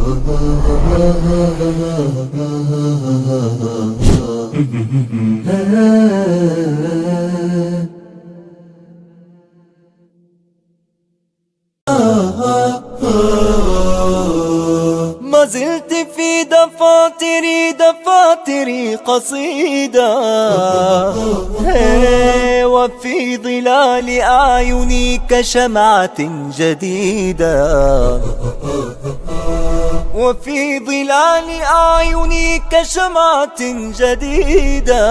ما زلت في دفاتري، دفاتري قصيدة، هي، وفي ظلال أعيني كشمعة جديدة، وفي ظلال أعيني كشمعة جديدة.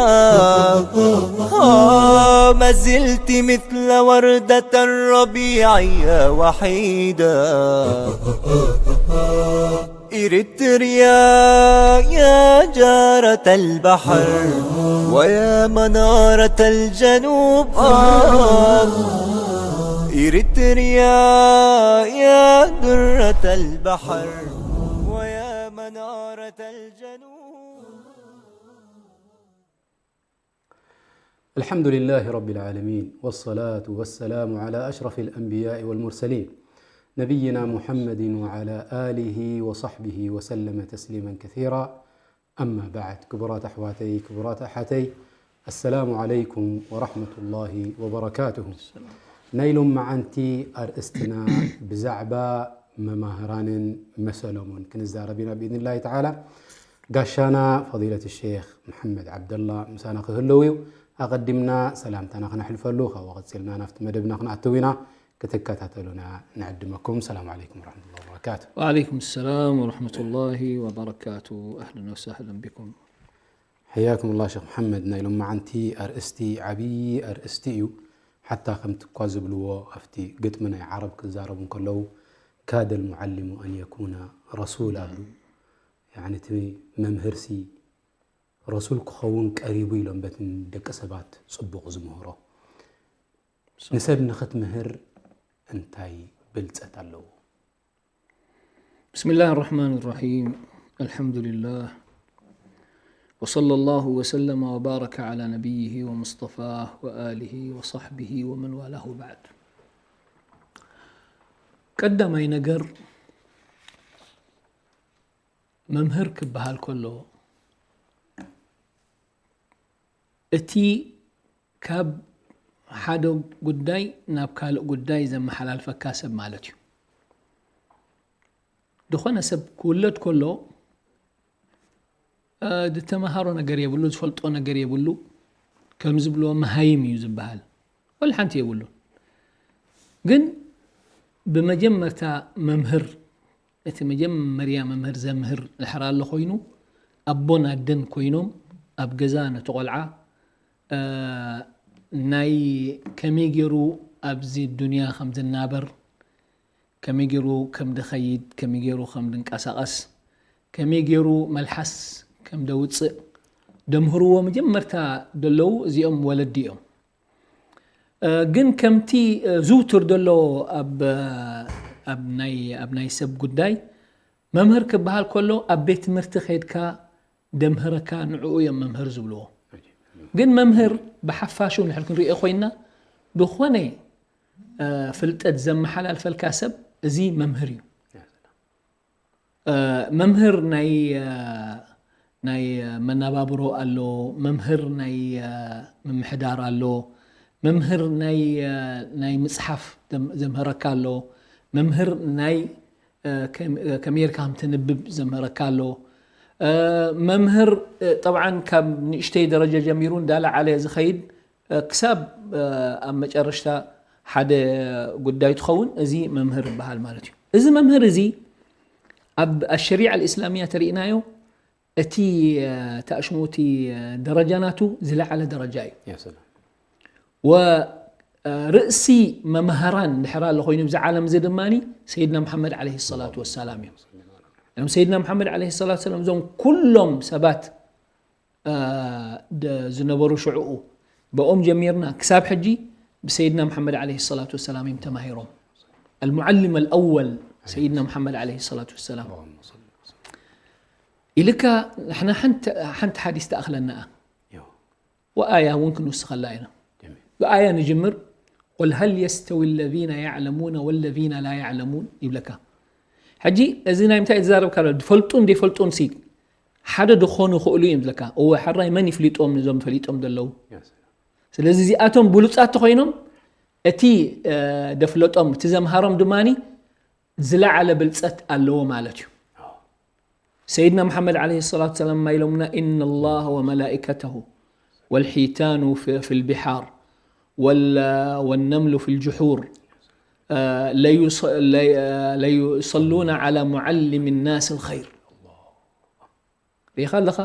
آه، ما زلت مثل وردة الربيع يا وحيدة. إريتريا يا جارة البحر، ويا منارة الجنوب. آه، إريتريا يا درة البحر، ويا منارة الجنوب. الحمد لله رب العالمين، والصلاة والسلام على أشرف الأنبياء والمرسلين، نبينا محمد وعلى آله وصحبه وسلم تسليما كثيرا. أما بعد، ክቡራት ኣሕዋተይ፣ ክቡራት ኣሓተይ፣ السلام عليكم ورحمة الله وبركاته። ናይ ሎመዓንቲ ኣርእስትና ብዛዕባ መማህራንን መሰሎምን ክንዛረብ ኢና ብኢዝኒላሂ ተዓላ። ጋሻና ፈዲለት ሸይኽ መሓመድ ዓብደላ ምሳና ክህልው እዩ። ኣቐዲምና ሰላምታና ክነሕልፈሉ፣ ካብኡ ቀጺልና ናብቲ መደብና ክንኣትው ኢና። ክትከታተሉና ንዕድመኩም። ሰላም ዓለይኩም ወረሕመቱላሂ ወበረካቱ። وعليكم السلام ورحمة الله وبركاته. أهلا وسهلا بكم. حياكم الله شيخ محمد። ናይ ሎመዓንቲ ኣርእስቲ ዓብዪ ኣርእስቲ እዩ። ሓታ ከምቲ እኳ ዝብልዎ ኣብቲ ግጥሚ ናይ ዓረብ ክዛረቡ እንከለዉ، كاد المعلم أن يكون رسولا ይብሉ። ያዕኒ እቲ መምህርሲ ረሱል ክኸውን ቀሪቡ ኢሎም በቲ ንደቂ ሰባት ጽቡቕ ዝምህሮ። ንሰብ ንኽትምህር እንታይ ብልጸት ኣለዎ? بسم الله الرحمن الرحيم. الحمد لله. وصلى الله وسلم وبارك على نبيه ومصطفاه وآله وصحبه ومن والاه وبعد. ቀዳማይ ነገር መምህር ክበሃል ከሎ እቲ ካብ ሓደ ጉዳይ ናብ ካልእ ጉዳይ ዘመሓላልፈካ ሰብ ማለት እዩ። ዝኾነ ሰብ ክውለድ ከሎ ዝተመሃሮ ነገር የብሉ፣ ዝፈልጦ ነገር የብሉ። ከም ዝብልዎ መሃይም እዩ ዝበሃል፣ ወላ ሓንቲ የብሉን። ግን ብመጀመርታ መምህር እቲ መጀመርያ መምህር ዘምህር ድሕር ኣሎ ኮይኑ ኣቦን ኣደን ኮይኖም ኣብ ገዛ ነቲ ቆልዓ ናይ ከመይ ገይሩ ኣብዚ ዱንያ ከም ዝናበር፣ ከመይ ገይሩ ከም ድኸይድ፣ ከመይ ገይሩ ከም ድንቀሳቐስ፣ ከመይ ገይሩ መልሓስ ከም ደውፅእ ደምህርዎ መጀመርታ ደለዉ እዚኦም ወለዲ እዮም። ግን ከምቲ ዝውቱር ዘሎ ኣብ ናይ ሰብ ጉዳይ መምህር ክበሃል ከሎ ኣብ ቤት ትምህርቲ ከይድካ ደምህረካ ንዕኡ እዮም መምህር ዝብልዎ። ግን መምህር ብሓፋሹ ንድሕር ክንሪኦ ኮይንና ዝኾነ ፍልጠት ዘመሓላልፈልካ ሰብ እዚ መምህር እዩ። መምህር ናይ ናይ መነባብሮ ኣሎ፣ መምህር ናይ ምምሕዳር ኣሎ፣ መምህር ናይ ናይ ምፅሓፍ ዘምህረካ ኣሎ፣ መምህር ናይ ከመይ ጌርካ ከም ተንብብ ዘምህረካ ኣሎ። መምህር ጠብዓን ካብ ንእሽተይ ደረጃ ጀሚሩ እንዳለዓለ ዝኸይድ ክሳብ ኣብ መጨረሽታ ሓደ ጉዳይ ትኸውን፣ እዚ መምህር ይበሃል ማለት እዩ። እዚ መምህር እዚ ኣብ ኣሸሪዓ ኣልእስላሚያ ተሪእናዮ እቲ ታእሽሙ እቲ ደረጃ ናቱ ዝለዓለ ደረጃ እዩ። ወርእሲ መምህራን ድሕር ኣሎ ኮይኑ ብዚ ዓለም እዚ ድማ ሰይድና መሓመድ ዓለይሂ ሰላቱ ወሰላም እዮም። ሰይድና መሓመድ ዓለይሂ ሰላቱ ወሰላም እዞም ኩሎም ሰባት ዝነበሩ ሽዕኡ ብኦም ጀሚርና ክሳብ ሕጂ ብሰይድና መሓመድ ዓለይሂ ሰላቱ ወሰላም እዮም ተማሂሮም። المعلم الأول سيدنا محمد عليه الصلاة والسلام. ኢልካ ንሕና ሓንቲ ሓዲስ ትኣኽለና እያ። ወኣያ እውን ክንውስኸላ ኢና። ብኣያ ንጅምር። قل هل يستوي الذين يعلمون والذين لا يعلمون ይብለካ። ሕጂ እዚ ናይ ምንታይ ዝዛረብካ ኣሎ? ዝፈልጡን ዘይፈልጡን ሲ ሓደ ድኾኑ ይኽእሉ እዮም ዝለካ። እወ፣ ሕራይ መን ይፍሊጦም ንዞም ፈሊጦም ዘለዉ? ስለዚ እዚኣቶም ብሉጻት ተኾይኖም እቲ ደፍለጦም እቲ ዘምሃሮም ድማ ዝለዓለ ብልጸት ኣለዎ ማለት እዩ። ሰይድና መሓመድ ዓለይሂ ሰላቱ ሰላም ማ ኢሎምና፣ إن الله وملائكته والحيتان في البحار والنمل في الجحور ليصلون على معلم الناس الخير. ርኢኻ ኣለኻ?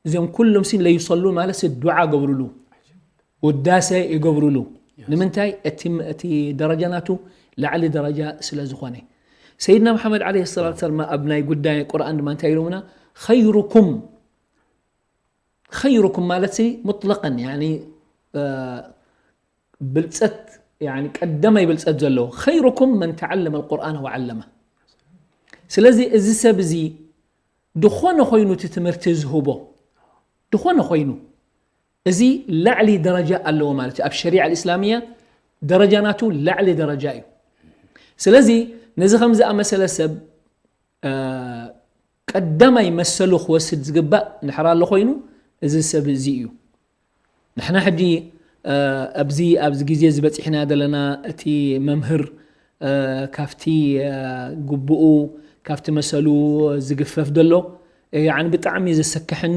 እዚኦም ኩሎም ሲ ለዩሰሉን ማለት ሲ ዱዓ ገብርሉ፣ ውዳሴ ይገብርሉ። ንምንታይ? እቲ ደረጃ ናቱ ላዕሊ ደረጃ ስለ ዝኾነ። ሰይድና መሓመድ ዓለይሂ ሰላቱ ሰላም ኣብ ናይ ጉዳይ ቁርኣን ድማ እንታይ ኢሎምና? ኸይሩኩም፣ ኸይሩኩም ማለት ሲ ሙጥለቀን ያኒ ብልፀት፣ ቀዳማይ ብልፀት ዘለዎ፣ ኸይሩኩም መን ተዓለመ ልቁርኣን ወዓለመ። ስለዚ እዚ ሰብ እዚ ድኾነ ኮይኑ እቲ ትምህርቲ ዝህቦ ድኾነ ኮይኑ፣ እዚ ላዕሊ ደረጃ ኣለዎ ማለት እዩ። ኣብ ሸሪዓ ልእስላምያ ደረጃ ናቱ ላዕሊ ደረጃ እዩ። ስለዚ ነዚ ከም ዝኣመሰለ ሰብ ቀዳማይ መሰሉ ክወስድ ዝግባእ ንሕራ ኣሎ ኮይኑ፣ እዚ ሰብ እዚ እዩ። ንሕና ሕጂ ኣብዚ ኣብዚ ግዜ ዝበፂሕና ዘለና እቲ መምህር ካብቲ ግቡኡ ካብቲ መሰሉ ዝግፈፍ ዘሎ ብጣዕሚ ዘሰክሕን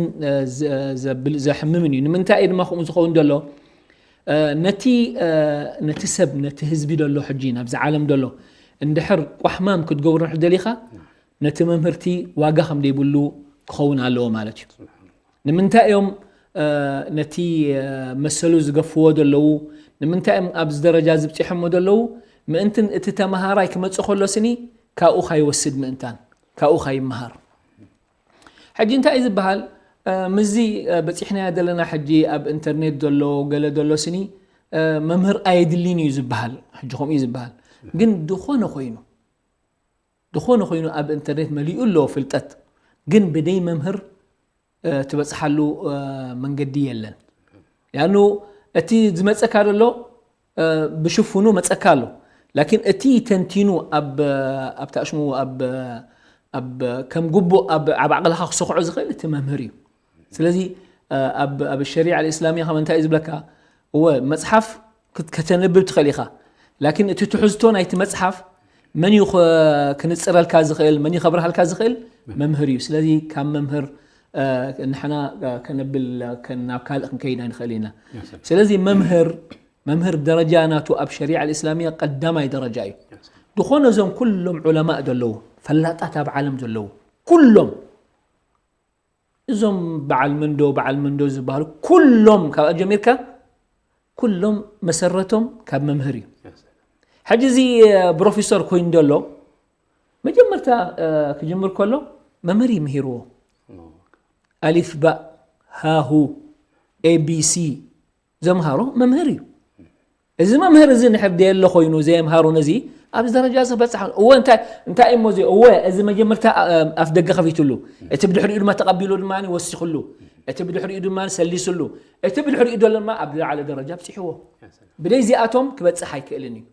ዘሕምምን እዩ። ንምንታይ እዩ ድማ ከምኡ ዝኸውን ዘሎ? ነቲ ነቲ ሰብ ነቲ ህዝቢ ዘሎ ሕጂ ናብዚ ዓለም ዘሎ እንድሕር ቋሕማም ክትገብሮ እንድሕር ደሊኻ ነቲ መምህርቲ ዋጋ ከም ዘይብሉ ክኸውን ኣለዎ ማለት እዩ። ንምንታይ እዮም ነቲ መሰሉ ዝገፍዎ ዘለዉ? ንምንታይ እዮም ኣብዚ ደረጃ ዝብፂሖሞ ዘለዉ? ምእንትን እቲ ተምሃራይ ክመፅእ ከሎ ስኒ ካብኡ ካይወስድ ምእንታን ካብኡ ካይመሃር። ሕጂ እንታይ እዩ ዝበሃል? ምዚ በፂሕናዮ ዘለና ሕጂ ኣብ ኢንተርኔት ዘሎ ገለ ዘሎ ስኒ መምህር ኣየድልን እዩ ዝበሃል። ሕጂ ከምኡ እዩ ዝበሃል። ግን ዝኾነ ኮይኑ ዝኾነ ኮይኑ ኣብ ኢንተርኔት መሊኡ ኣሎ ፍልጠት፣ ግን ብደይ መምህር ትበፅሓሉ መንገዲ የለን። ያኑ እቲ ዝመፀካ ዘሎ ብሽፉኑ መፀካ ኣሎ። ላኪን እቲ ተንቲኑ ኣብ ኣብታ ሽሙ ኣብ ኣብ ከም ግቡእ ኣብ ኣብ ዓቕልኻ ክሰኽዖ ዝኽእል እቲ መምህር እዩ። ስለዚ ኣብ ኣብ ሸሪዓ ልእስላምያ ከመ እንታይ እዩ ዝብለካ? እወ መፅሓፍ ክት- ከተንብብ ትኽእል ኢኻ። ላኪን እቲ ትሕዝቶ ናይቲ መፅሓፍ መን እዩ ኸ- ክንፅረልካ ዝኽእል፣ መን እዩ ከብርሃልካ ዝኽእል? መምህር እዩ። ስለዚ ካብ መምህር ንሕና ከነብል ከ- ናብ ካልእ ክንከይድ ኣይንኽእል ኢና። ስለዚ መምህር መምህር ደረጃ ናቱ ኣብ ሸሪዓ ልእስላምያ ቀዳማይ ደረጃ እዩ። ዝኾነ እዞም ኩሎም ዑለማእ ዘለዉ ፈላጣት ኣብ ዓለም ዘለዉ ኩሎም እዞም በዓል መንዶ በዓል መንዶ ዝበሃሉ ኩሎም ካብ ጀሚርካ ኩሎም መሰረቶም ካብ መምህር እዩ። ሕጂ እዚ ፕሮፌሰር ኮይኑ ዘሎ መጀመርታ ክጅምር ከሎ መምህር እዩ ምሂርዎ። ኣሊፍ ባእ ሃሁ ኤቢሲ ዘምሃሮ መምህር እዩ። እዚ መምህር እዚ ንሕር ደየሎ ኮይኑ ዘየምሃሮ ነዚ ኣብዚ ደረጃ እዚ ክበፅሕ እወ እንታይ እንታይ እሞ እዚ እወ እዚ መጀመርታ ኣፍ ደገ ከፊትሉ እቲ ብድሕሪኡ ድማ ተቐቢሉ ድማ ወሲኽሉ እቲ ብድሕሪኡ ድማ ሰሊስሉ እቲ ብድሕሪኡ ዘሎ ድማ ኣብ ዝለዓለ ደረጃ ኣብፂሕዎ። ብደይ እዚኣቶም ክበፅሕ ኣይክእልን እዩ።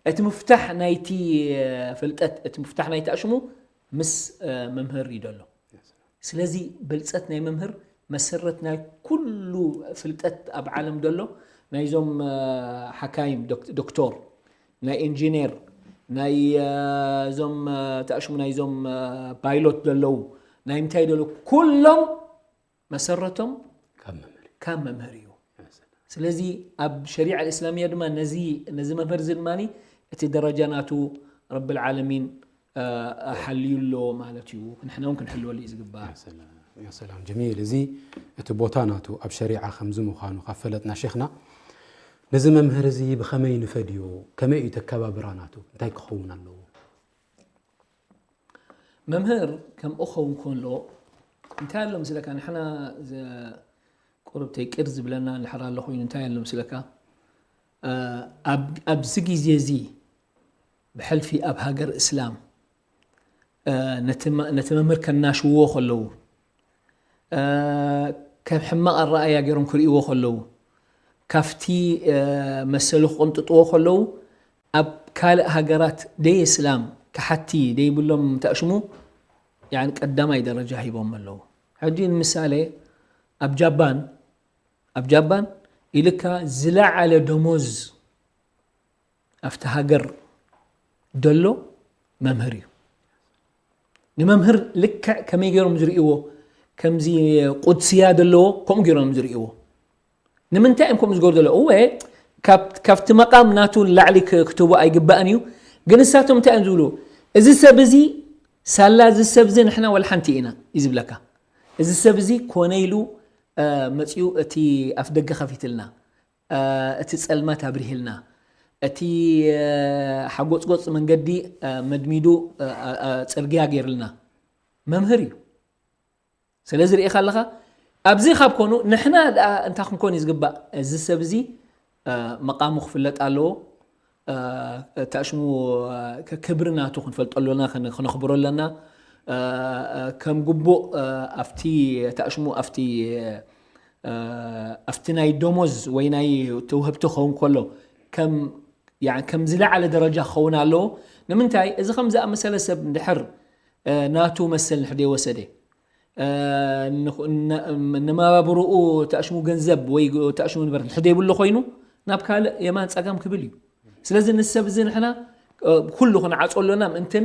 እቲ ምፍታሕ ናይቲ ፍልጠት እቲ ምፍታሕ ናይቲ ኣሽሙ ምስ መምህር እዩ ዘሎ። ስለዚ ብልፀት ናይ መምህር መሰረት ናይ ኩሉ ፍልጠት ኣብ ዓለም ዘሎ ናይዞም ሓካይም ዶክቶር ናይ ኢንጂነር ናይ እዞም ተኣሽሙ ናይዞም ፓይሎት ዘለዉ ናይ ምንታይ ደሎ ኩሎም መሰረቶም ካብ መምህር እዩ። ስለዚ ኣብ ሸሪዓ ልእስላምያ ድማ ነዚ ነዚ መምህር እዚ ድማ እቲ ደረጃ ናቱ ረብል ዓለሚን ሓልዩ ኣሎ ማለት እዩ። ንሕና እውን ክንሕልወሉ እዩ ዝግባእ። ሰላም ጀሚል፣ እዚ እቲ ቦታ ናቱ ኣብ ሸሪዓ ከምዚ ምዃኑ ካብ ፈለጥና ሼኽና፣ ነዚ መምህር እዚ ብኸመይ ንፈድዮ? ከመይ እዩ ተከባብራ ናቱ? እንታይ ክኸውን ኣለዎ? መምህር ከምኡ ኸውን ከሎ እንታይ ኣሎ ምስለካ ንሕና ቁርብተይ ቅር ዝብለና እንድሕር ኣሎ ኮይኑ እንታይ ኣሎ ምስለካ ኣብዚ ግዜ እዚ ብሕልፊ ኣብ ሃገር እስላም ነቲ መምህር ከናሽውዎ ከለዉ ከም ሕማቕ ኣረኣያ ገይሮም ክርእይዎ ከለዉ ካብቲ መሰሉ ክቕንጥጥዎ ከለዉ ኣብ ካልእ ሃገራት ደይ እስላም ክሓቲ ደይብሎም ተኣሽሙ፣ ያኒ ቀዳማይ ደረጃ ሂቦም ኣለዉ። ሕጂ ንምሳሌ ኣብ ጃባን፣ ኣብ ጃባን ኢልካ ዝለዓለ ደሞዝ ኣብቲ ሃገር ደሎ መምህር እዩ። ንመምህር ልክዕ ከመይ ገይሮም ዝርእይዎ፣ ከምዚ ቁድስያ ዘለዎ ከምኡ ገይሮም ዝርእይዎ። ንምንታይ እዮም ከምኡ ዝገብሩ ዘለዉ? እወ፣ ካብ-፣ ካብቲ መቃም ናቱ ንላዕሊ ክ-፣ ክትህቦ ኣይግባእን እዩ። ግን ንሳቶም እንታይ እዮም ዝብሉ? "እዚ ሰብ እዚ፣ ሳላ እዚ ሰብ እዚ ንሕና ወላ ሓንቲ ኢና" እዩ ዝብለካ። "እዚ ሰብ እዚ ኮነ ኢሉ፣ እ፣ መጺኡ እቲ ኣፍ ደገ ከፊትልና፣ እ፣ እቲ ጸልማት ኣብሪህልና፣ እቲ፣ እ፣ ሓጎጽጎጽ መንገዲ፣ እ፣ መድሚዱ፣ እ፣ እ፣ እ፣ ጽርግያ ገይርልና" መምህር እዩ። ስለዚ ርኢኻ ኣለኻ፣ ኣብዚ ካብ ኮኑ ንሕና ደኣ እንታይ ክንኮን እዩ ዝግባእ? እዚ ሰብ እዚ፣ እ፣ መቃሙ ክፍለጥ ኣለዎ። እ፣ ተኣሽሙ፣ እ፣ ክ-፣ ክብሪ ናቱ ክንፈልጦ ኣለና፣ ክን-፣ ክነኽብሮ ኣለና። እ፣ እ፣ ከም ግቡእ፣ እ፣ ኣብቲ ተኣሽሙ፣ ኣብቲ፣ እ፣ ኣብቲ ናይ ደሞዝ ወይ ናይ ተውህብቲ ክኸውን ከሎ ከም፣ ያኒ ከም ዝለዓለ ደረጃ ክኸውን ኣለዎ። ንምንታይ? እዚ ከም ዝኣመሰለ ሰብ እንድሕር፣ እ፣ ናቱ መሰል እንድሕር ዘይወሰደ፣ እ፣ ንኹ-፣ ነ-፣ ነመባብርኡ ተኣሽሙ ገንዘብ ወይ ተኣሽሙ ንብረት እንድሕር ዘይብሉ ኮይኑ፣ ናብ ካልእ የማን ጸጋም ክብል እዩ። ስለዚ ንሰብ እዚ ንሕና፣ እ፣ ኩሉ ክንዓጾ ኣሎና ምእንትን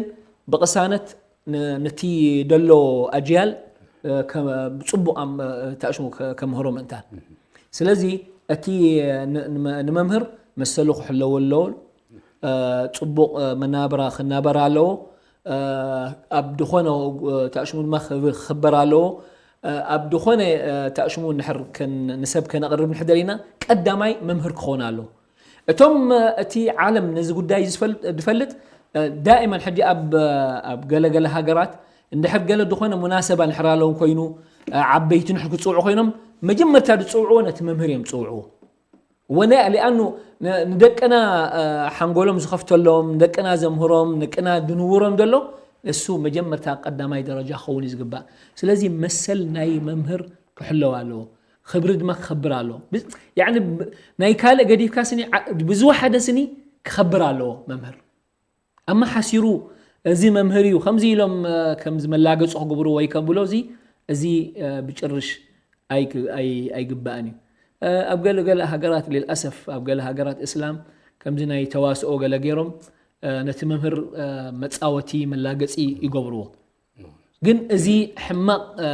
ብቕሳነት ን-፣ ነቲ ደሎ ኣጅያል፣ እ፣ ከ-፣ ብጽቡቕ ኣም-፣ እ፣ ተኣሽሙ ከ-፣ ከምህሮ ምእንታን። ስለዚ እቲ ን-፣ ንመ-፣ ንመምህር መሰሉ ክሕለዎ ኣለዎ። እ፣ ጽቡቕ፣ እ፣ መናብራ ክናበር ኣለዎ። እ፣ ኣብ ዝኾነ፣ እ፣ ተኣሽሙ ድማ ክብ-፣ ክኽበር ኣለዎ። እ፣ ኣብ ዝኾነ፣ እ፣ ተኣሽሙ እንድሕር ከን-፣ ንሰብ ከነቕርብ እንድሕር ደሊና ቀዳማይ መምህር ክኸውን ኣለዎ። እቶም፣ እ፣ እቲ ዓለም ነዚ ጉዳይ ዝፈል-፣ ዝፈልጥ፣ እ፣ ዳኢመን ሕጂ ኣብ፣ እ፣ ኣብ ገለ ገለ ሃገራት እንድሕር ገለ ዝኾነ ሙናሰባ እንድሕር ኣለዎም ኮይኑ፣ እ፣ ዓበይቲ እንድሕር ክጽውዑ ኮይኖም መጀመርታ ዝጽውዕዎ ነቲ መምህር እዮም ዝጽውዕዎ። ወነ-፣ ሊኣኑ ን-፣ ንደቅና፣ እ፣ ሓንጎሎም ዝኸፍተሎም፣ ንደቅና ዘምህሮም፣ ንደቅና ዝንውሮም ዘሎ እሱ መጀመርታ ቀዳማይ ደረጃ ክኸውን እዩ ዝግባእ። ስለዚ መሰል ናይ መምህር ክሕለው ኣለዎ። ክብሪ ድማ ክኸብር ኣለዎ። ብ-፣ ያዕኒ ብ-፣ ናይ ካልእ ገዲፍካ ስኒ ዓ-፣ ብዝወሓደ ስኒ ክኸብር ኣለዎ መምህር። ኣመሓሲሩ እዚ መምህር እዩ፣ ከምዚ ኢሎም፣ እ፣ ከምዚ መላገጺ ክግብሩ ወይ ከብሎ እዚ፣ እዚ፣ እ፣ ብጭርሽ ኣይግ-፣ ኣይ-፣ ኣይግባእን እዩ። እ፣ ኣብ ገለ ገለ ሃገራት፣ ልልኣሰፍ፣ ኣብ ገለ ሃገራት እስላም ከምዚ ናይ ተዋስኦ ገለ ገይሮም፣ እ፣ ነቲ መምህር፣ እ፣ መጻወቲ፣ መላገጺ ይገብርዎ። ግን እዚ ሕማቕ፣ እ፣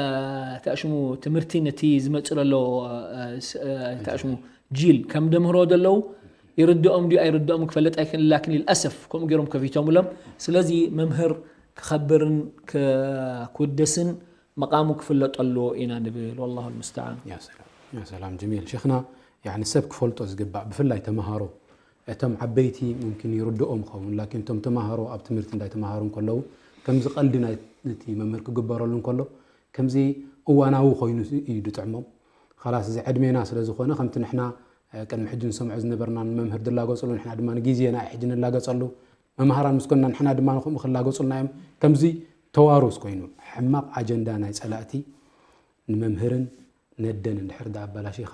ተኣሽሙ ትምህርቲ ነቲ ዝመጽእ ዘሎ፣ እ፣ ስ-፣ እ፣ ተኣሽሙ ጂል ከም ደምህሮ ዘለዉ ይርድኦም ድዩ ኣይርድኦም ክፈልጥ ኣይክእልን፣ ላኪን ልልኣሰፍ ከምኡ ገይሮም ከፊቶምሎም። ስለዚ መምህር ክኸብርን ክ-፣ ክውደስን መቃሙ ክፍለጥ ኣለዎ ኢና ንብል። ወላሁ ልሙስተዓን። ያ ሰላም፣ ያ ሰላም፣ ጀሚል ሸይኽና። ያዕኒ ሰብ ክፈልጦ ዝግባእ፣ ብፍላይ ተምሃሮ። እቶም ዓበይቲ ሙምኪን ይርድኦም ይኸውን፣ ላኪን እቶም ተምሃሮ ኣብ ትምህርቲ እንዳይተምሃሩ እንከለዉ፣ ከምዚ ቀልዲ ናይ፣ ነቲ መምህር ክግበረሉ እንከሎ፣ ከምዚ እዋናዊ ኮይኑ እዩ ዝጥዕሞም። ኻላስ እዚ ዕድሜና ስለ ዝኾነ፣ ከምቲ ንሕና፣ እ፣ ቅድሚ ሕጂ ንሰምዖ ዝነበርና ንመምህር ዝላገጽሉ፣ ንሕና ድማ ንግዜና ሕጂ ንላገጸሉ፣ መምሃራን ምስ ኮንና ንሕና ድማ ንኽምኡ ክላገጹልና እዮም። ከምዚ ተዋሩስ ኮይኑ፣ ሕማቕ ኣጀንዳ ናይ ጸላእቲ ንመምህርን ነደን እንድሕር ደኣ ኣበላሺኻ፣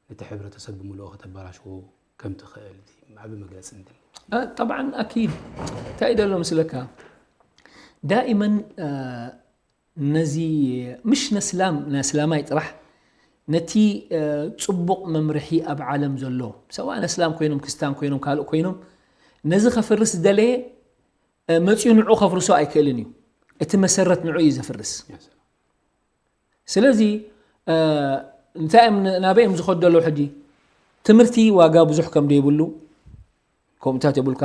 ነቲ ሕብረተሰብ ብምልኦ ከተበላሽዎ ከም ትኽእል እዚ ዓቢ መግለጺ ንደሊ። እ፣ ጠብዓን ኣኪድ። እንታይ እዩ ደሎ ምስለካ? ዳኢመን፣ እ፣ ነዚ ምሽ ነስላም፣ ነስላማይ ጥራሕ ነቲ፣ እ፣ ጽቡቕ መምርሒ ኣብ ዓለም ዘሎ፣ ሰዋእ ነስላም ኮይኖም፣ ክስታን ኮይኖም፣ ካልእ ኮይኖም፣ ነዚ ከፍርስ ዝደለየ፣ እ፣ መጺኡ ንዑ ከፍርሶ ኣይክእልን እዩ። እቲ መሰረት ንዑ እዩ ዘፍርስ። ስለዚ፣ እ፣ እንታይ እዮም ን-፣ ናበይ እዮም ዝኸዱ ዘለዉ ሕጂ? ትምህርቲ ዋጋ ብዙሕ ከም ደይብሉ፣ ከምኡታት የብሉካ።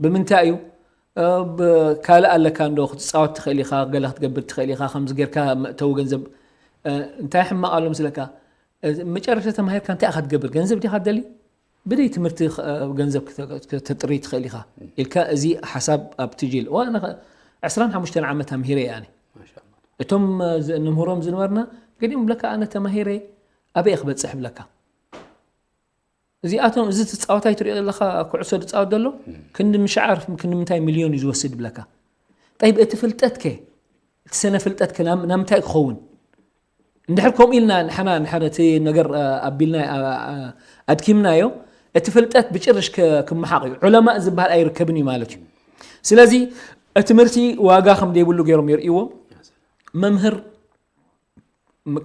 ብምንታይ እዩ? እ፣ ብ-፣ ካልእ ኣለካ እንዶ ክትጻወት ትኽእል ኢኻ፣ ገለ ክትገብር ትኽእል ኢኻ፣ ከምዚ ጌርካ መእተዊ ገንዘብ፣ እ፣ እንታይ ሕማቕ ኣሎ ምስለካ? እ፣ መጨረሻ ተማሂርካ እንታይ ኢኻ ትገብር? ገንዘብ ዲኻ ትደሊ? ብደይ ትምህርቲ ኸ-፣ ገንዘብ ክተ-፣ ክተ-፣ ክተጥሪ ትኽእል ኢኻ ኢልካ፣ እዚ ሓሳብ ኣብቲ ጅል። ዋ፣ ኣነ ኸ-፣ ዕስራን ሓሙሽተን ዓመት ኣምሂረ እየ ኣነ። ማሻኣላህ። እቶም፣ እ፣ ዝ-፣ ንምህሮም ዝነበርና፣ ገሊኦም ብለካ፣ "ኣነ ተማሂረ ኣበይ ክበጽሕ?" ብለካ። እዚኣቶም፣ እዚ ትጻወታይ ትሪኦ ዘለኻ፣ ኩዕሶ ዝጻወት ዘሎ፣ እም። ክንዲ ምሽዓር፣ ክንዲ ምንታይ ሚልዮን እዩ ዝወስድ ብለካ። ጠይብ፣ እቲ ፍልጠት ከ? እቲ ሰነ ፍልጠት ከ ናብ፣ ናብ ምንታይ ክኸውን? እንድሕር ከምኡ ኢልና ንሕና፣ ንሕና እቲ ነገር፣ እ፣ ኣቢልና፣ እ፣ እ፣ ኣድኪምናዮ፣ እቲ ፍልጠት ብጭርሽ ክ-፣ ክመሓቕ እዩ። ዑለማእ ዝበሃል ኣይርከብን እዩ ማለት እዩ። ስለዚ፣ እቲ ትምህርቲ ዋጋ ከም ዘይብሉ ገይሮም የርእይዎ። መምህር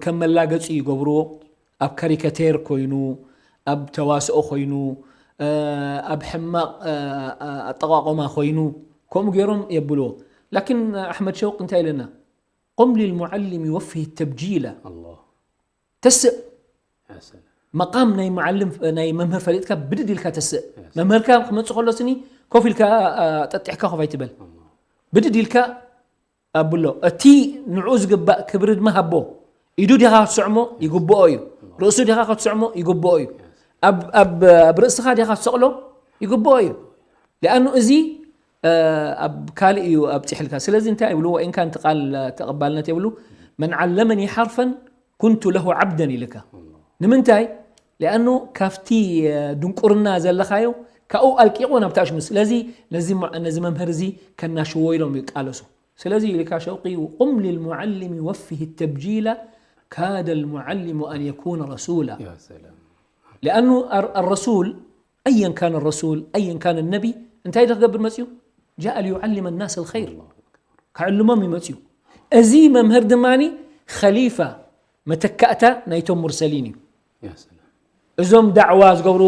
ከም መላገፂ ይገብርዎ። ኣብ ካሪካቴር ኮይኑ፣ ኣብ ተዋስኦ ኮይኑ፣ ኣብ ሕማቕ ኣጠቓቕማ ኮይኑ፣ ከምኡ ገይሮም የብልዎ። ላኪን ኣሕመድ ሸውቂ እንታይ ኢለና? قم للمعلم وفه التبجيل. ተስእ። መቃም ናይ መዓልም ናይ መምህር ፈሊጥካ ብድድ ኢልካ ተስእ። መምህርካ ክመፅእ ከሎ ስኒ ኮፍ ኢልካ ጠጢሕካ ኮፍ ኣይትበል። ብድድ ኢልካ ኣብሎ። እቲ ንዕኡ ዝግባእ ክብሪ ድማ ሃቦ። ኢዱ ዲኻ ክትስዕሞ ይግብኦ እዩ። ርእሱ ዲኻ ክትስዕሞ ይግብኦ እዩ። ኣብ ርእስኻ ዲኻ ክትሰቕሎ ይግብኦ እዩ። ሊኣኑ እዚ ኣብ ካልእ እዩ ኣብፂሕልካ። ስለዚ እንታይ ይብሉ? ወኢን ካን እቲ ቃል ተቐባልነት የብሉ። መን ዓለመኒ ሓርፈን ኩንቱ ለሁ ዓብደን ኢልካ። ንምንታይ? ሊኣኑ ካብቲ ድንቁርና ዘለኻዮ ካብኡ ኣልቂቑ ናብ ታሽሙ። ስለዚ ነዚ መምህር እዚ ከናሽዎ ኢሎም ይቃለሱ። ስለዚ ኢልካ ሸውቂ ቁም ልልሙዓልሚ ወፊህ ተብጂላ ካደ ልሙዓልሙ ኣን የኩነ ረሱላ። ሊኣኑ ኣረሱል ኣየን ካነ ረሱል ኣየን ካነ ነቢ እንታይ ዶ ክገብር መፅዩ? ጃእ ሊዩዓልመ ናስ ልኸይር፣ ክዕልሞም እዩ መፅዩ። እዚ መምህር ድማ ኸሊፋ መተካእታ ናይቶም ሙርሰሊን እዩ። እዞም ዳዕዋ ዝገብሩ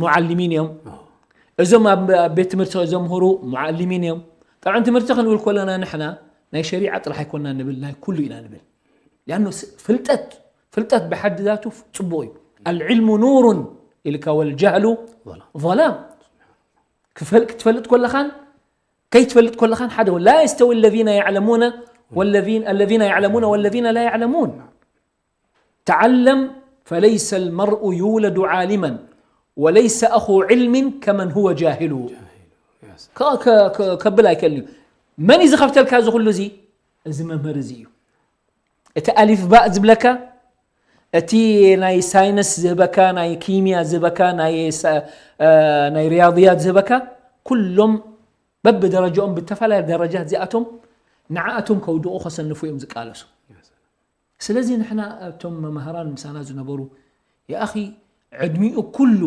ሙዓልሚን እዮም። እዞም ኣብ ቤት ትምህርቲ ዘምህሩ ሙዓልሚን እዮም። ጠብዓን ትምህርቲ ክንብል ከለና ንሕና ናይ ሸሪዓ ጥራሕ ኣይኮና ንብል፣ ናይ ኩሉ ኢና ንብል። ሊኣኑ ፍልጠት ፍልጠት ብሓዲ ዛቱ ፅቡቕ እዩ። ኣልዕልሙ ኑሩን ኢልካ ወልጃህሉ ظላም። ክትፈልጥ ከለኻን ከይትፈልጥ ከለኻን ሓደ ላ የስተዊ ለዚነ ያዕለሙነ ወለዚነ ላ ያዕለሙን። ተዓለም ፈለይሰ ልመርኡ ዩውለዱ ዓሊመን ወለይሰ ኣኹ ዕልሚን ከመን ሁወ ጃሂሉ ከብል ኣይከእል እዩ። መን እዩ ዝኸፍተልካ እዚ ኩሉ እዚ? እዚ መምህር እዚ እዩ። እቲ ኣሊፍ ባእ ዝብለካ፣ እቲ ናይ ሳይንስ ዝህበካ፣ ናይ ኪምያ ዝህበካ፣ ናይ ሪያድያት ዝህበካ፣ ኩሎም በብደረጃኦም ብተፈላለየ ደረጃት እዚኣቶም ንዓኣቶም ከውድቑ ከሰንፉ እዮም ዝቃለሱ። ስለዚ ንሕና እቶም መምህራን ምሳና ዝነበሩ የኣኺ ዕድሚኡ ኩሉ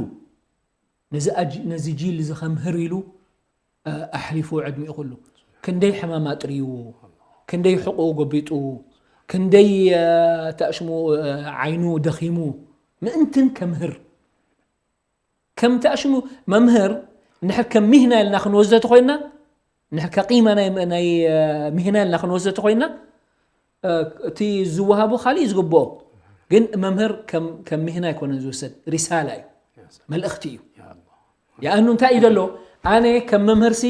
ነዚ ጂል እዚ ከምህር ኢሉ ኣሕሊፉ ዕድሚኡ ኩሉ ክንደይ ሕማም ኣጥርይዎ፣ ክንደይ ሕቑኡ ጎቢጡ፣ ክንደይ ተኣሽሙ ዓይኑ ደኺሙ ምእንትን ከምህር ከም ተኣሽሙ መምህር ንሕር ከም ሚህና ኢልና ክንወስዶ ተኮይና ንሕር ከቂማ ናይ ሚህና ኢልና ክንወስዶ ተኮይና እቲ ዝወሃቦ ካልእ እዩ ዝግብኦ። ግን መምህር ከም ሚህና ኣይኮነን ዝውሰድ፣ ሪሳላ እዩ፣ መልእኽቲ እዩ። ይኣኑ እንታይ እዩ ዘሎ? ኣነ ከም መምህርሲ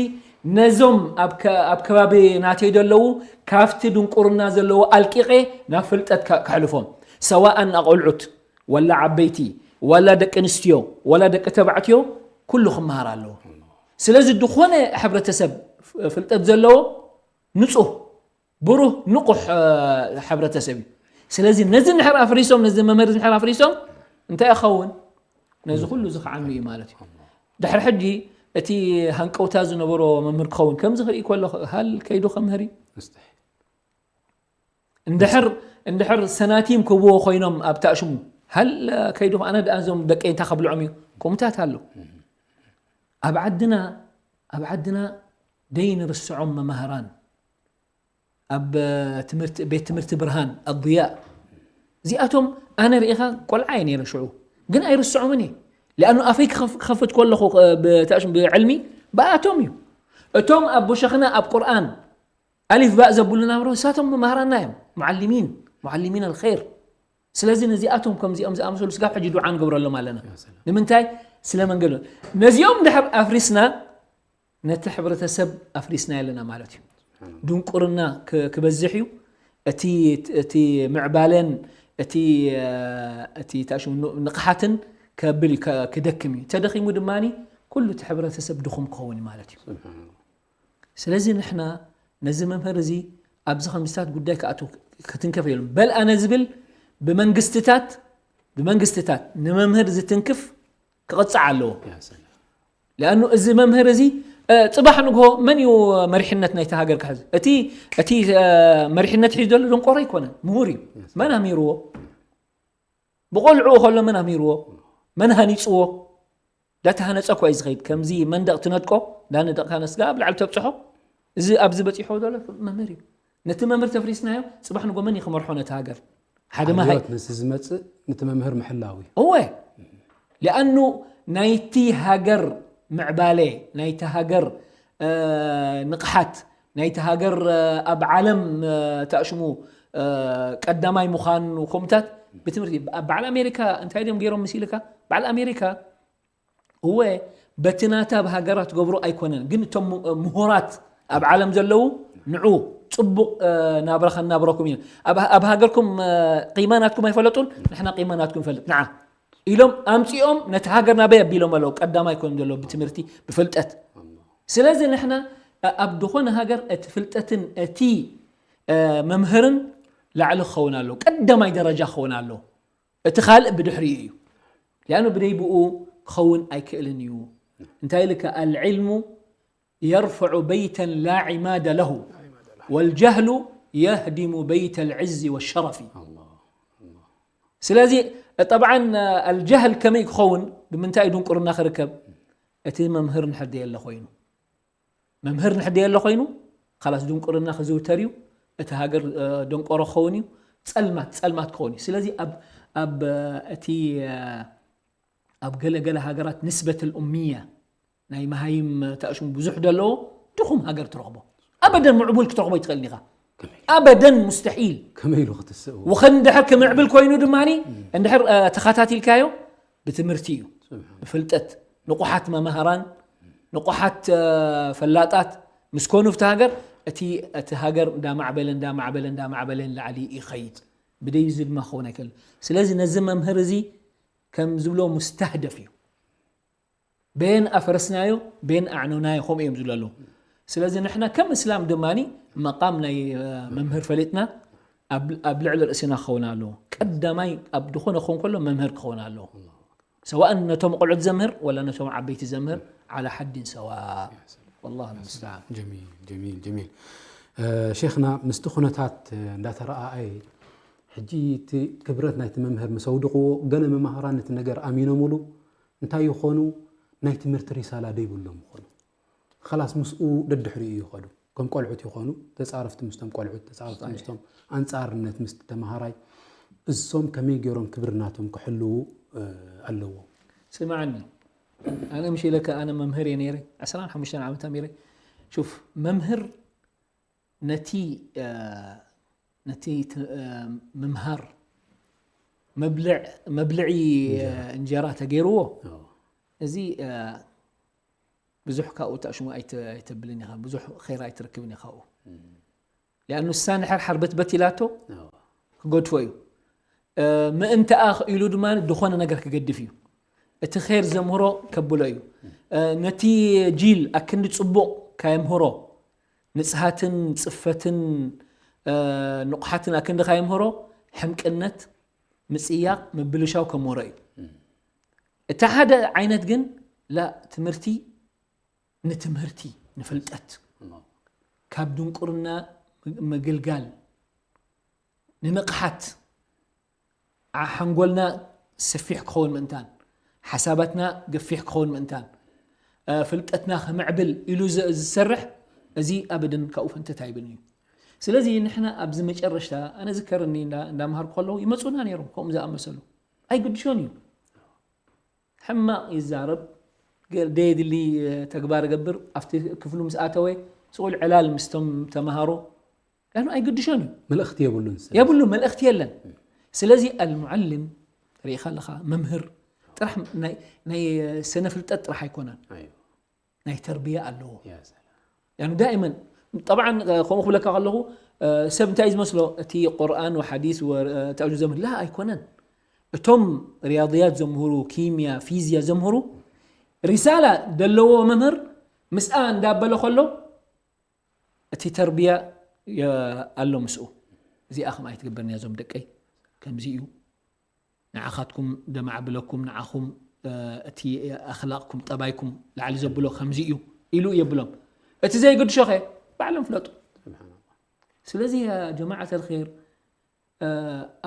ነዞም ኣብ ከባቢ ናተይ ዘለዉ ካብቲ ድንቁርና ዘለዎ ኣልቂቐ ናብ ፍልጠት ከሕልፎም፣ ሰዋእን ኣቆልዑት ዋላ ዓበይቲ ዋላ ደቂ ኣንስትዮ ዋላ ደቂ ተባዕትዮ ኩሉ ክመሃር ኣለዎ። ስለዚ ዝኾነ ሕብረተሰብ ፍልጠት ዘለዎ ንጹህ ብሩህ ንቑሕ ሕብረተሰብ እዩ። ስለዚ ነዚ ንድሕር ኣፍሪሶም ነዚ መምህር ንድሕር ኣፍሪሶም እንታይ ይኸውን? ነዚ ኩሉ እዚ ክዓኑ እዩ ማለት እዩ። ድሕሪ ሕጂ እቲ ሃንቀውታ ዝነበሮ መምህር ክኸውን ከምዚ ክርኢ ከሎ ሃል ከይዱ ከምህር እዩ። እንድሕር እንድሕር ሰናቲም ክብዎ ኮይኖም ኣብ ታእሽሙ ሃል ከይዱ ኣነ ደኣ እዞም ደቀይ እንታይ ከብልዖም እዩ ከምኡታት ኣሎ። ኣብ ዓድና ኣብ ዓድና ደይንርስዖም መማህራን ኣብ ትምህርቲ ቤት ትምህርቲ ብርሃን ኣضياء እዚኣቶም ኣነ ርኢኻ ቆልዓ እየ ነይረ ሽዑ ግን ኣይርስዖምን እየ። ሊኣኑ ኣፈይ ክኸፍት ከለኹ ብዕልሚ ብኣቶም እዩ። እቶም ኣቦ ሸኽና ኣብ ቁርኣን ኣሊፍ ባእ ዘብሉ ናብሮ ንሳቶም መማህራና እዮም። ሙዓሊሚን ሙዓሊሚን ኣልኸይር። ስለዚ ነዚኣቶም ከምዚኦም ዝኣመሰሉ ስጋብ ሕጂ ዱዓ ንገብረሎም ኣለና። ንምንታይ? ስለ መንገዶ ነዚኦም ድሕር ኣፍሪስና ነቲ ሕብረተሰብ ኣፍሪስና ኣለና ማለት እዩ። ድንቁርና ክበዝሕ እዩ። እቲ ምዕባለን እቲ ታሽሙ ንቕሓትን ከብል እዩ ክደክም እዩ። ተደኺሙ ድማ ኩሉ እቲ ሕብረተሰብ ድኹም ክኸውን እዩ ማለት እዩ። ስለዚ ንሕና ነዚ መምህር እዚ ኣብዚ ከምዚታት ጉዳይ ክኣትው ክትንከፍ የብሉን። በል ኣነ ዝብል ብመንግስትታት ብመንግስትታት ንመምህር ዝትንክፍ ክቕጻዕ ኣለዎ። ሊኣኑ እዚ መምህር እዚ ጽባሕ ንግሆ መን እዩ መሪሕነት ናይቲ ሃገር ክሕዝ? እቲ እቲ መሪሕነት ሒዙ ዘሎ ደንቆሮ ኣይኮነን፣ ምሁር እዩ። መን ኣሚርዎ? ብቆልዕኡ ከሎ መን ኣሚርዎ? መን ሃኒጽዎ? ዳተሃነጸ እኮ እዩ ዝኸይድ። ከምዚ መንደቕ ትነድቆ ዳነደቕካ ነስጋ ኣብ ላዕሊ ተብጽሖ እዚ ኣብዚ በፂሖ ዘሎ መምህር እዩ። ነቲ መምህር ተፍሪስናዮ፣ ፅባሕ ንጎ መን እዩ ክመርሖ ነቲ ሃገር? ሓደ መሃይ ኣብዮት ምስ ዝመፅእ ነቲ መምህር ምሕላው እዩ። እወ ሊኣኑ ናይቲ ሃገር ምዕባለ፣ ናይቲ ሃገር ንቕሓት፣ ናይቲ ሃገር ኣብ ዓለም ተእሽሙ ቀዳማይ ምዃን፣ ከምታት ብትምህርቲ በዓል ኣሜሪካ እንታይ ድም ገይሮም ምስ ኢልካ፣ በዓል ኣሜሪካ እወ በቲ ናታ ኣብ ሃገራት ገብሩ ኣይኮነን፣ ግን እቶም ምሁራት ኣብ ዓለም ዘለዉ ንዑ ፅቡቕ ናብራ ከናብረኩም ኢና፣ ኣብ ሃገርኩም ቂማ ናትኩም ኣይፈለጡን፣ ንሕና ቂማ ናትኩም ንፈልጥ ንዓ ኢሎም ኣምፂኦም ነቲ ሃገር ናበይ ኣቢሎም ኣለዉ። ቀዳማይ ኮይኖም ዘለዉ ብትምህርቲ ብፍልጠት። ስለዚ ንሕና ኣብ ዝኾነ ሃገር እቲ ፍልጠትን እቲ መምህርን ላዕሊ ክኸውን ኣለዎ፣ ቀዳማይ ደረጃ ክኸውን ኣለዎ። እቲ ካልእ ብድሕሪኡ እዩ። ሊኣኑ ብደይ ብኡ ክኸውን ኣይክእልን እዩ። እንታይ ኢልካ ኣልዕልሙ የርፍዑ በይተን ላ ዒማደ ለሁ ወልጀህሉ የህዲሙ በይተ ልዕዚ ወሸረፊ። ስለዚ ጠብዓን ኣልጀህል ከመይ ክኸውን፣ ብምንታይ ድንቁርና ክርከብ? እቲ መምህር ንሕር ደየለ ኮይኑ መምህር ንሕር ደየለ ኮይኑ ካላስ ድንቁርና ክዝውተር እዩ። እቲ ሃገር ደንቆሮ ክኸውን እዩ። ፀልማት ፀልማት ክኸውን እዩ። ስለዚ ኣብ እቲ ኣብ ገለ ገለ ሃገራት ንስበት ልኡምያ ናይ መሃይም ተእሽሙ ብዙሕ ደለዎ ድኹም ሃገር ትረኽቦ። ኣበደን ምዕቡል ክትረኽቦ ይትኽእል ኢኻ። ኣበደን ሙስተሒል። ከመይ ኢሉ ክትስእ ወኸን እንድሕር ክምዕብል ኮይኑ ድማ እንድሕር ተኸታቲልካዮ ብትምህርቲ እዩ፣ ብፍልጠት ንቑሓት መማህራን ንቑሓት ፈላጣት ምስ ኮኑ ኣብቲ ሃገር እቲ እቲ ሃገር እንዳማዕበለ እንዳማዕበለ እንዳማዕበለ ንላዕሊ ይኸይድ። ብደይ እዚ ድማ ክኸውን ኣይክእል። ስለዚ ነዚ መምህር እዚ ከም ዝብሎ ሙስተህደፍ እዩ። በየን ኣፈረስናዮ በየን ኣዕነውናዮ ከምኡ እዮም ዝብሉ ኣለዉ። ስለዚ ንሕና ከም እስላም ድማ መቃም ናይ መምህር ፈሊጥና ኣብ ልዕሊ ርእስና ክኸውን ኣለዎ። ቀዳማይ ኣብ ዝኾነ ክኸውን ከሎ መምህር ክኸውን ኣለዎ። ሰዋእን ነቶም ቆልዑት ዘምህር ወላ ነቶም ዓበይቲ ዘምህር ዓላ ሓዲን ሰዋ። ወላሁ ልሙስተዓን። ጀሚል ጀሚል ጀሚል። ሼኽና ምስቲ ኩነታት እንዳተረኣኣየ ሕጂ እቲ ክብረት ናይቲ መምህር ምስ ኣውድቕዎ ገለ መማህራን ነቲ ነገር ኣሚኖምሉ እንታይ ይኾኑ ናይ ትምህርቲ ሪሳላ ደይብሎም ይኾኑ። ኸላስ ምስኡ ደድሕሪኡ ይኸዱ። ከም ቆልዑት ይኾኑ ተፃረፍቲ ምስቶም ቆልዑት ተፃረፍቲ ምስቶም ኣንፃርነት ምስቲ ተምሃራይ እሶም ከመይ ገይሮም ክብሪ ናቶም ክሕልዉ ኣለዎም። ስምዓኒ ኣነ ምሽ ኢለካ ኣነ መምህር እየ ነይረ ዕስራን ሓሙሽተን ዓመት ኣሚረ ሹፍ መምህር ነቲ ነቲ ምምሃር መብልዒ እንጀራ ተገይርዎ እዚ ብዙሕ ካብኡ ተሽሙ ኣይተብልን ኢኻ ብዙሕ ኸይር ኣይትረክብን ኢኻ ካብኡ ሊኣኑ እሳ ንሕር ሓርበትበት ኢላቶ ክገድፎ እዩ ምእንትኣ ኢሉ ድማ ዝኾነ ነገር ክገድፍ እዩ እቲ ኸይር ዘምህሮ ከብሎ እዩ ነቲ ጂል ኣክንዲ ፅቡቕ ካየምህሮ ንፅሃትን ፅፈትን ንቑሓትን ኣክንዲ ካየምህሮ ሕምቅነት ምፅያቕ ምብልሻው ከምህሮ እዩ እቲ ሓደ ዓይነት ግን ላ ትምህርቲ ንትምህርቲ ንፍልጠት ካብ ድንቁርና ምግልጋል ንንቕሓት ሓንጎልና ሰፊሕ ክኸውን ምእንታን ሓሳባትና ገፊሕ ክኸውን ምእንታን ፍልጠትና ክምዕብል ኢሉ ዝሰርሕ እዚ ኣበደን ካብኡ ፈንተት ኣይብልን እዩ ስለዚ ንሕና ኣብዚ መጨረሽታ ኣነ ዝከረኒ እንዳምሃርኩ ከለዉ ይመፁና ነይሮም ከምኡ ዝኣመሰሉ ኣይግድሾን እዩ ሕማቕ ይዛረብ ደየድሊ ተግባር ገብር ኣብቲ ክፍሉ ምስ ኣተወ ስቑል ዕላል ምስቶም ተምሃሮ ላኑ ኣይግድሾን እዩ መልእኽቲ የብሉን የብሉ መልእኽቲ የለን ስለዚ ኣልሙዓልም ርኢኻ ኣለኻ መምህር ጥራሕ ናይ ስነ ፍልጠት ጥራሕ ኣይኮነን ናይ ተርብያ ኣለዎ ዳእመን ጠብዓ ከምኡ ክብለካ ከለኹ ሰብ እንታይ እዩ ዝመስሎ እቲ ቁርኣን ወሓዲስ ተዕዙ ዘምህር ላ ኣይኮነን እቶም ሪያضያት ዘምህሩ ኪምያ ፊዝያ ዘምህሩ ሪሳላ ደለዎ መምህር ምስኣ እንዳበለ ከሎ እቲ ተርብያ ኣሎ ምስኡ እዚኣ ከም ኣይትግበርኒ እዞም ደቀይ ከምዚ እዩ ንዓኻትኩም ደማዕብለኩም ንዓኹም እቲ ኣኽላቕኩም ጠባይኩም ላዕሊ ዘብሎ ከምዚ እዩ ኢሉ የብሎም እቲ ዘይግድሾኸ ባዕሎም ፍለጡ ስለዚ ጀማዓት ኣልር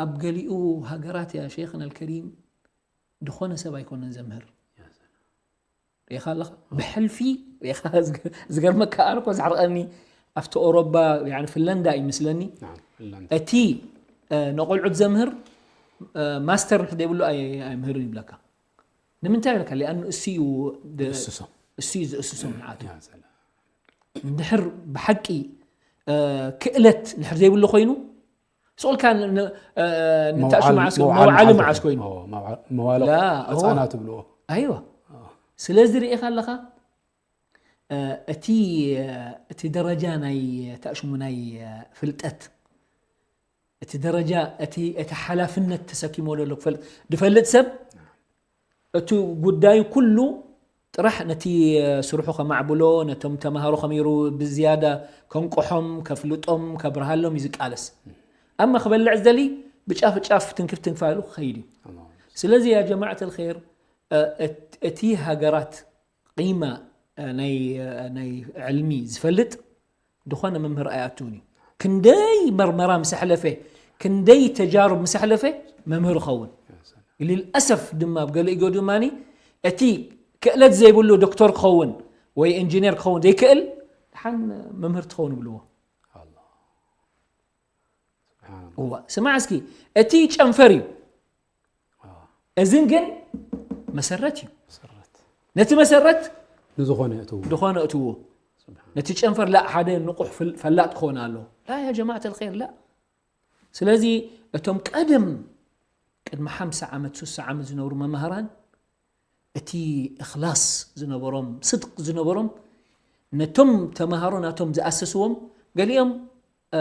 ኣብ ገሊኡ ሃገራት ያ ሸይኽና ኣልከሪም ዝኾነ ሰብ ኣይኮነን ዘምህር ሪኻ ኣለኻ ብሕልፊ ሪኻ ዝገርመካ ኣነ ኮ ዘሕርቐኒ ኣብቲ ኦሮባ፣ ያኒ ፍንላንዳ እዩ ምስለኒ። ናም ፍንላንድ እቲ እ፣ ንቆልዑት ዘምህር እ፣ ማስተር እንድሕር ዘይብሉ ኣይ- ኣይምህርን ይብለካ። ንምንታይ ይብለካ? ሊኣኑ እሱ እዩ ደ- እሱሶም እሱ እዩ ዝእስሶም ንዓቱ። ያ ሰላም እንድሕር ብሓቂ እ፣ ክእለት እንድሕር ዘይብሉ ኮይኑ ስቑልካ ን- ን- እ፣ ንታእሹ መውዓል- መዓስ መውዓል መውዓሊ መዓልቲ መዓስ ኮይኑ። ኮይኑ ኦ፣ መውዓ- መዋለ ላ፣ ህፃናት እዎ። ብልዎ ኣይዋ ስለዚ ርኢኻ ኣለኻ እ፣ እቲ እቲ ደረጃ ናይ ታእሽሙ ናይ እ፣ ፍልጠት እቲ ደረጃ እቲ እቲ ሓላፍነት ተሰኪሞ ዘሎ ክፈልጥ ዝፈልጥ ሰብ እቲ ጉዳዩ ኩሉ ጥራሕ ነቲ እ፣ ስርሑ ከማዕብሎ ነቶም ተምሃሮ ከመይሩ ብዝያዳ ከንቆሖም ከፍልጦም ከብርሃሎም እዩ ዝቃለስ ኣማ ክበልዕ ዝደሊ ብጫፍ ጫፍ ትንክፍ ትንክፍ ኢሉ ክኸይድ እዩ ስለዚ ያ ጀማዓት ልኸይር እ፣ እት- እቲ ሃገራት ቂማ እ፣ ናይ እ፣ ናይ ዕልሚ ዝፈልጥ ዝኾነ መምህር ኣይኣትውን እዩ ክንደይ መርመራ ምስ ኣሕለፈ ክንደይ ተጃርብ ምስ ኣሕለፈ መምህር ይኸውን ልልኣሰፍ ድማ ኣብ ገለ ኢጎ ድማ እቲ ክእለት ዘይብሉ ዶክተር ክኸውን ወይ ኢንጂነር ክኸውን ዘይክእል ሓን መምህር ትኸውን ይብልዎ ስብሓን እዋ ስማዕ እስኪ እቲ ጨንፈር እዩ እዝን ግን መሰረት እዩ መሰረት ነቲ መሰረት ንዝኾነ እትው ዝኾነ እትዎ ነቲ ጨንፈር ላእ ሓደ ንቑሕ ፍል- ፈላጥ ክኾን ኣሎ ላ ያ ጀማዓት ልኸይር ላ ስለዚ እቶም ቀደም ቅድሚ ሓምሳ ዓመት ሱሳ ዓመት ዝነብሩ መማህራን እቲ እኽላስ ዝነበሮም ስድቅ ዝነበሮም ነቶም ተምሃሮ ናቶም ዝኣሰስዎም ገሊኦም እ፣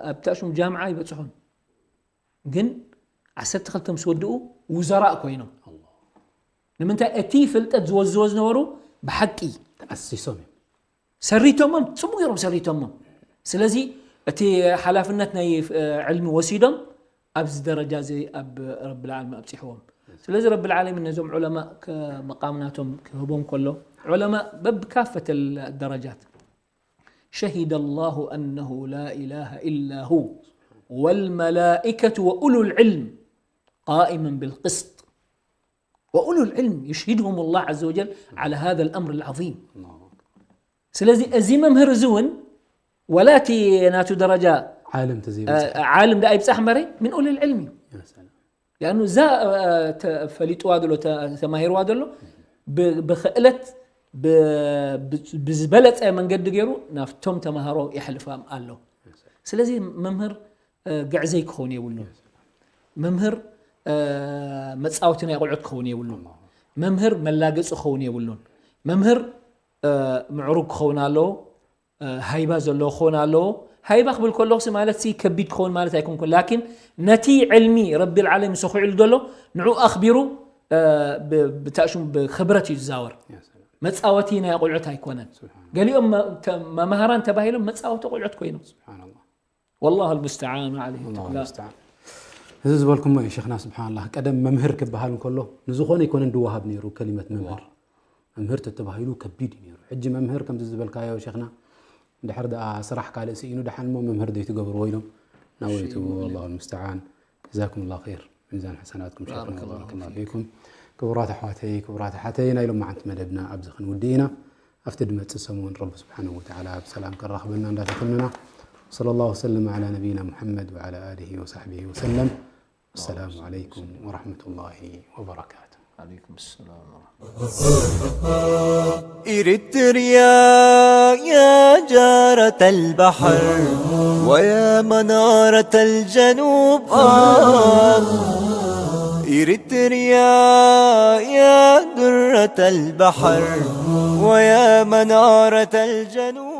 ኣብ ታእሹም ጃምዓ ይበፅሑን ግን ዓሰርተ ክልተ ምስ ወድኡ ውዘራእ ኮይኖም ንምንታይ እቲ ፍልጠት ዝወዝዎ ዝነበሩ ብሓቂ ተኣሲሶም እዮም ሰሪቶሞም ፅቡቅ ገይሮም ሰሪቶሞም ስለዚ እቲ ሓላፍነት ናይ እ፣ ዕልሚ ወሲዶም ኣብዚ ደረጃ እዚ ኣብ ረቢ ልዓለሚን ኣብፂሕዎም ስለዚ ረቢ ልዓለሚን ነዞም ዑለማ ከ- መቃም ናቶም ክህቦም ከሎ ዑለማ በብካፈተ ደረጃት شهد الله أنه لا إله إلا هو والملائكة وأولو العلم قائما بالقسط وأولو العلم يشهدهم الله عز وجل على هذا الأمر العظيم ስለዚ እዚ መምህር እዚ እውን ወላ እቲ ናቱ ደረጃ ዓለም እ፣ ተዘይበፅሕ ዓልም ደኣ ይብፃሕ እምበረ ምን ኡሉል ዕልም እዩ ያ ሰላም ያኑ እዛ እ፣ ተፈሊጥዋ ዘሎ ተ- ተማሂርዋ ዘሎ ብ- ብኽእለት ብ- ብ- ብዝበለፀ መንገዲ ገይሩ ናብቶም ተምሃሮ የሕልፋም ኣሎ ስለዚ መምህር እ፣ ግዕዘይ ክኸውን የብሉን መምህር እ፣ መፃወቲ ናይ ቆልዑት ክኸውን የብሉን መምህር መላገፂ ክኸውን የብሉን መምህር እ፣ ምዕሩግ ክኸውን ኣለዎ እ፣ ሃይባ ዘለዎ ክኸውን ኣለዎ ሃይባ ክብል ከለኹ ማለት ሲ ከቢድ ክኸውን ማለት ኣይኮንኩን ላኪን ነቲ ዕልሚ ረቢ ልዓለሚን ሰኹዕሉ ዘሎ ንዑ ኣኽቢሩ እ፣ ብ- ብታእሹም ብክብረት እዩ ዝዛወር መፃወቲ ናይ ቆልዑት ኣይኮነን ገሊኦም መ- ተ- መማህራን ተባሂሎም መፃወቲ ቆልዑት ኮይኖም ስብሓንላ والله المستعان وعليه الله التكلان المستعان እዚ ዝበልኩሞ እዩ ሸክና ስብሓንላ ቀደም መምህር ክበሃል እንከሎ ንዝኾነ ኣይኮነን ድወሃብ ነይሩ ከሊመት መምህር መምህር ተተባሂሉ ከቢድ እዩ ነይሩ ሕጂ መምህር ከምዚ ዝበልካዮ ሸክና እንድሕር ደኣ ስራሕ ካልእ ስኢኑ ደሓን እሞ መምህር ዘይትገብርዎ ኢሎም ናወይቱ ኣላሁ ልሙስተዓን ጀዛኩም ላ ር ሚዛን ሓሰናትኩም ሸክና ባረከላሁ ባረከላ ፊኩም ክቡራት ኣሕዋተይ ክቡራት ኣሓተይ ናይ ሎማዓንቲ መደብና ኣብዚ ክንውድእ ኢና ኣብቲ ድመፅእ ሰሙን ረቢ ስብሓንሁ ወተዓላ ብሰላም ከራኽበና እንዳተተመና صلى الله وسلم على نبينا محمد وعلى آله وصحبه وسلم السلام عليكم ورحمة الله وبركاته عليكم السلام ورحمة إريتريا يا جارة البحر ويا منارة الجنوب آه. إريتريا يا درة البحر ويا منارة الجنوب